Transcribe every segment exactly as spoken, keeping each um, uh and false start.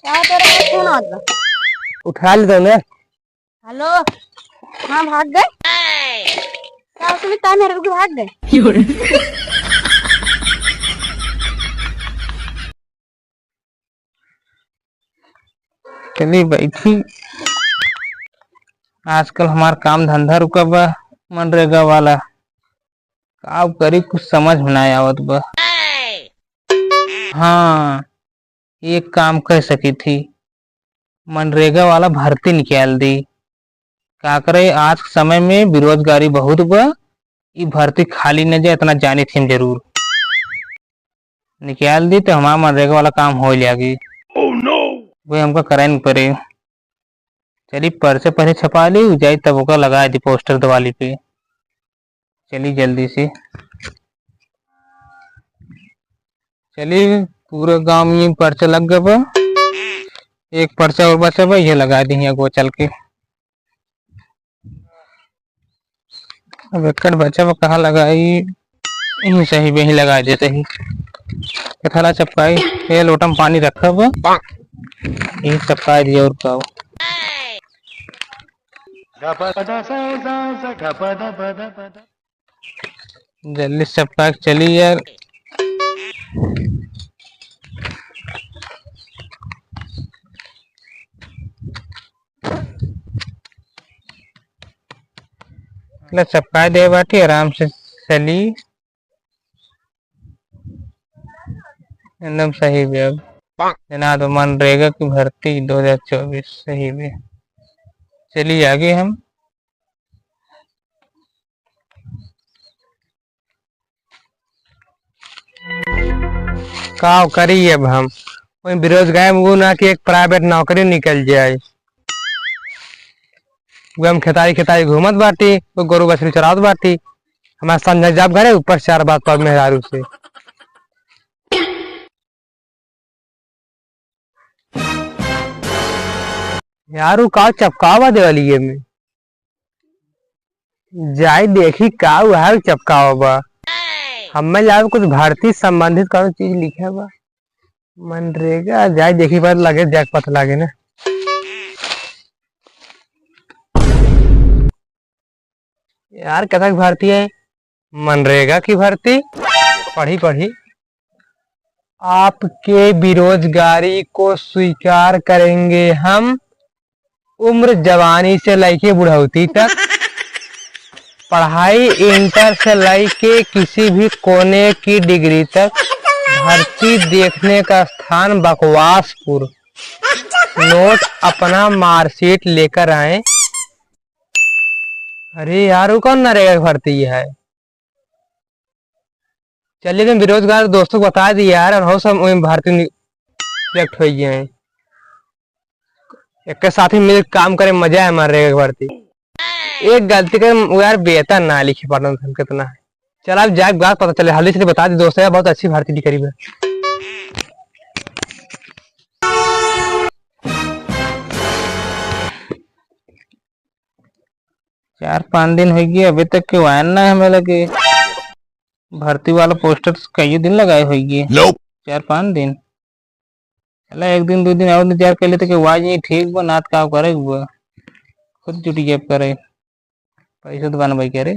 का तेरे को फोन आवत बा? उठा ले दो ने। हेलो। हाँ, भाग गए। का उसमें ताई मेरे को भाग गए? चली बैठी। आजकल हमार काम धंधा रुका बा, मनरेगा वाला। का करी, कुछ समझ में ना आवत बा। हाँ, एक काम कह सकी थी, मनरेगा वाला भर्ती निकाल दी। का करे, आज के समय में बेरोजगारी बहुत बा, ई भर्ती खाली न जाए, इतना जानी थी हम जरूर। निकाल दी तो हमार मनरेगा वाला काम हो जाएगी। Oh no! वही हमका करे न पड़े। चली, पर्चा पहले छपा ली, उ जाई तब ओका लगा दी पोस्टर दिवाली पे। चली जल्दी से। चली, पूरा गांव में पर्चा लग गवा। एक पर्चा और बचा बा, ये लगा दी हियाँ को चल के। अब एकड़ बचा बा, कहाँ लगाई? यहीं सही, यहीं लगा देते ही। कथाला चपकाई, ये लोटा में पानी रखा बा, यहीं चपकाई दिया और का। जल्दी से चपका के चली यार। ले चपका दे बाटी, आराम से चली। एकदम सही बे। अब जना तो मनरेगा की भर्ती दो हज़ार चउबीस सही बे। चलिए आगे हम। का करी अब हम? वही बेरोजगारी में वो ना कि एक प्राइवेट नौकरी निकल जाए। वो हम खेताई खेताई घूमत बाटी, वो गोरू बछरू चरावत बाटी। हमारे संजय जाब घरे ऊपर चार बात पर मेहरारू से। यार, उ का चपकावा देवलिए में? जाई देखी का उहार चपकावा बा। हमें लाग कुछ भर्ती संबंधित कौनो चीज लिखे बा। मनरेगा, जाई देखी पर लगे जाके पता लागे ना। यार, कथक भर्ती है, मनरेगा की भर्ती। पढ़ी, पढ़ी। आपके बेरोजगारी को स्वीकार करेंगे हम, उम्र जवानी से लइके बुढ़ौती तक, पढ़ाई इंटर से लइके किसी भी कोने की डिग्री तक, भर्ती देखने का स्थान बकवासपुर। नोट अपना मार्कशीट लेकर आए। अरे यार, वो कौन नरेगा की भर्ती है? चलिए, तुम बेरोजगार दोस्तों को बता दिए यार, और हम सब वहीं भर्ती नि-, select हो गए हैं। एक के साथ ही मिल काम करे, मजा है हमारे एक भर्ती। एक गलती कर, वो यार, वेतन ना लिखे पड़न हम कितना है। चल, आप जाके बात पता चले, हाली से बता दी दोस्त, यार, बहुत अच्छी भर्ती निकली है। चार पाँच दिन हो गए, अभी तक के वायन ना हमें लगे। भर्ती वाला पोस्टर तो कई दिन लगाए हो गए। Nope। चार पाँच दिन। चला, एक दिन, दो दिन और इंतजार कर लेते कि वाज नहीं ठीक बा, नात का करे बा। खुद जुटी जेब करे, पैसा तो बनबे करे।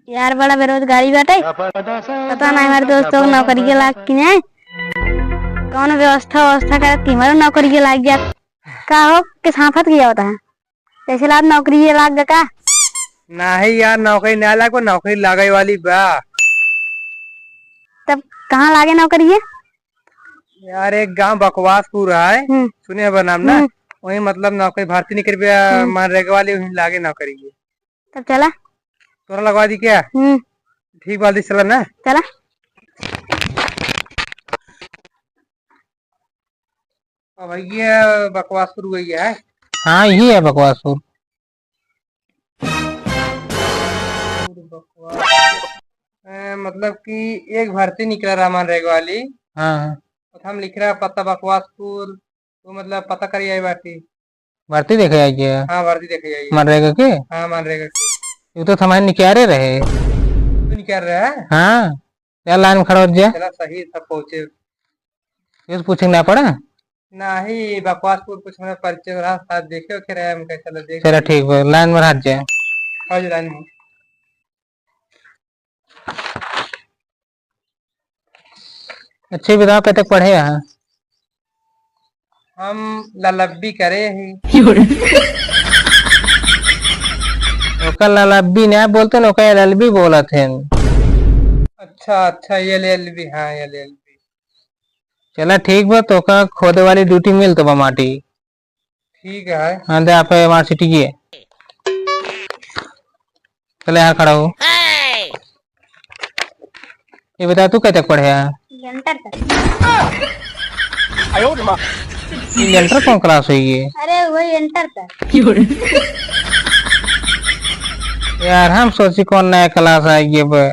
यार, बड़ा बेरोजगारी बाटे। पता नहीं हमारे दोस्तों को नौकरी के लाग कि नहीं। कौन व्यवस्था, व्यवस्था करत कि हमारे नौकरी के लाग जात। का हो, किस हाफत की आवत है? जैसे लाग नौकरी ये लाग गा का? नहीं यार, नौकरी ना लागो, नौकरी लागे वाली बा। तब कहाँ लागे नौकरी ये? यार, एक गांव बकवासपुर है, हम्म। सुने बा नाम ना? हम्म। वही मतलब नौकरी भर्ती निकल बे, हम्म। मनरेगा वाली, वहीं लागे नौकरी ये। तब चला। तोरा लगवा दी क्या? हम्म। ठीक बात, चला ना। चला। अब ये बकवासपुर हुआ ही है। हाँ, यही है बकवासपुर। ए, मतलब कि एक भर्ती निकला रहा मनरेगा वाली। हाँ, हाँ। तो हम लिख रहा पता बकवासपुर, तो मतलब पता करी आई बाटी। भर्ती देखे आई क्या? हाँ, भर्ती देखे आई। मनरेगा के? हाँ, मनरेगा के। ये तो हमारे निकारे रहे। तू निकाल रहा है? हाँ। यार, लाइन में खड़ा हो जा। चला, सही सब पहुँचे। ये तो पूछे ना पड़ा। नाही, बकवास कुल कुछ हमरा परिचय रहा, साथ देखे ओखे रहे, हम कहे चलो देख चला ली। ठीक बा, लाइन में रह जाए। हाँ जी, लाइन में। अच्छा, ये बताओ, कब तक पढ़े हैं? हम ललब्बी करे ही। ओका ललब्बी ना बोलते न, ओका एल एल बी बोलत हैं। अच्छा, अच्छा, एल एल बी, हाँ, एल एल बी। चला ठीक बा, तोका खोदे वाली ड्यूटी मिल तो बा माटी। ठीक है। हाँ, दे आप हमारे सिटी की है। चले यहाँ खड़ा हो। ये बता, तू कब तक पढ़े है? इंटर तक। ये इंटर कौन क्लास हुई है? अरे, वही इंटर तक। यार, हम सोची कौन नया क्लास आ गया बे।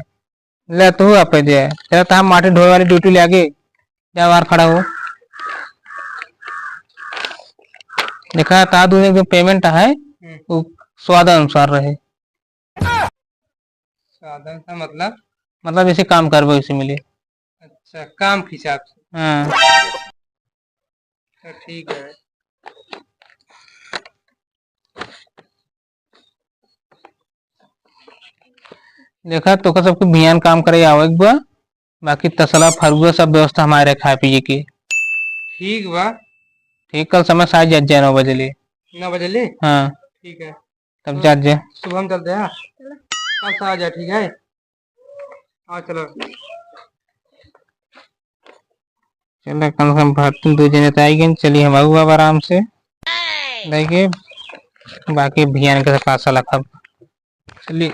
ले तू आप दे। चला, तहाँ माटी ढोए वाली ड्यूटी ले आगे। जा बाहर खड़ा हो। देखा, ता दूने जो पेमेंट है, हम्म। वो स्वाद अनुसार रहे। स्वाद अनुसार मतलब? मतलब, जैसे काम करबो, वैसे मिले। अच्छा, काम के हिसाब से। हाँ। तो ठीक है। देखा, तोका सबके बिहान काम करे आवे के बा, बाकी तसला, फरुआ सब व्यवस्था हमारे खाए पिए के। ठीक बा। ठीक, कल समय से आ जाए, जाए नौ बजे ले। नौ बजे ले? हाँ। ठीक है। तब हाँ। जा, जा। सुबह में चलते हैं। चलो। कल से आ जाए, ठीक है? हाँ, चलो। चलो, कम से कम भारत में दो जने तो आई गए। चलिए, हम आऊ अब आराम से। देखिए, बाकी भैया के पास लखब। चलिए,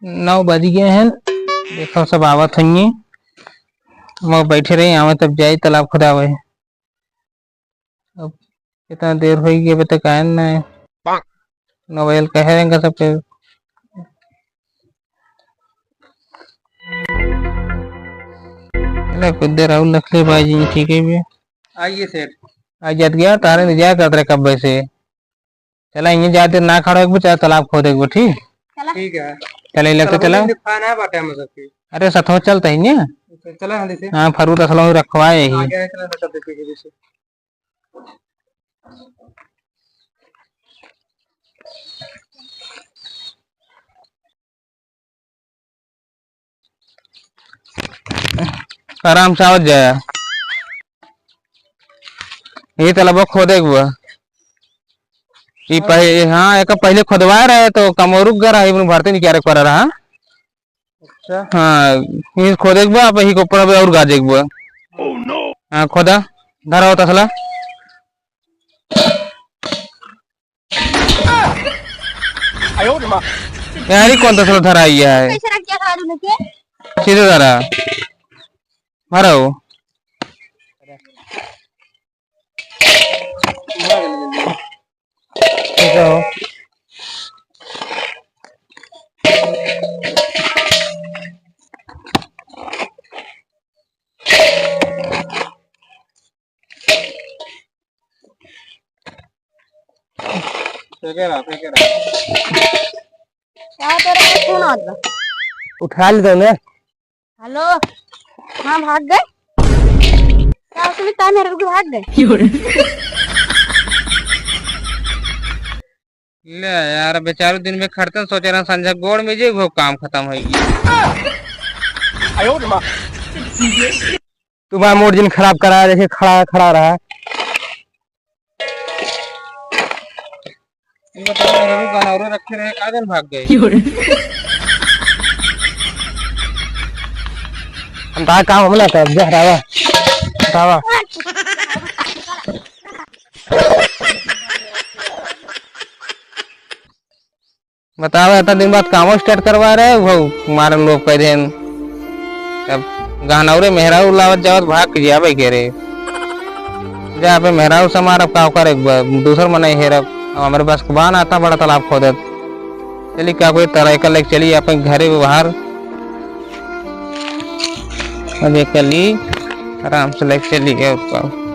नौ बज गए हैं। देखो, सब आवत होंगे। हम बैठे रहे, आवे तब जाए, तालाब खुदावे। अब कितना देर होई गई, अभी तक आए ना है। नौ बजे कहे रहेंगे सबके। चला, कुछ देर और लख ले भाई जी, ठीक है भैया। आइए सेठ। आ जात गया, तारे इंतजार करत रहे कब से। चला, इन्हें जाते ना खड़ा एक बार, चला तालाब खोद एक बार, ठीक? चला। ठीक है। चला, ये लगता चला, चला। खाना है बाटे हम सबके। अरे, सथवा चलता ही नहीं। चला, जल्दी से। हाँ, फरूट असला रखवाए ही। आगे है, चला, चलते पीछे पीछे। आराम से आवत जाया। ये तालाबा खोदे के बा। ये पह-, हाँ, एक पहले खोदवाए रहे तो कमो रुक गया रहा, इवन भरते नहीं क्या रख पा रहा। अच्छा। हाँ, ये खोदे के बा, अब यही के ऊपर अब और गाजे के बा। हाँ, खोदा, धरा होता असला। यार, ये कौन तसला धरा है? कैसे रख दिया था आलू लेके? सीधे धरा। भरो। ठीक है हो। फेंके रहा, फेंके रहा। का तेरे को फोन आता? उठा ले तूने। हेलो, हाँ, भाग गए? का उसमें तार मेरे को भाग गए? ले यार, बेचारू दिन में खटतन, सोचे रहन संझा गोड़ में जे वो काम खतम होइ गया। तुम्हारा मूड जिन खराब करा, जैसे खड़ा, खड़ा रहा। ये बताओ, मेहरारू गाना और रखे रहे, का दिन भाग गए? हम कहा काम हम ना कर, जा, हटावा। हटावा। बतावा, इतना दिन बाद कामो start करवा रहे, वो मारन लोग कह देन। अब गहनौरे मेहरारू लावत जावत भाग के जाबे के रे। जा पे मेहरारू समार, अब का करे, ब-, दूसर मनई हेरब। अब हमरे बस के बान आता बड़ा तालाब खोदत। चली का कोई तरह कर लेके चली अपन घरे बाहर। अब ये कर ली, आराम से लेके चली गए ऊपर।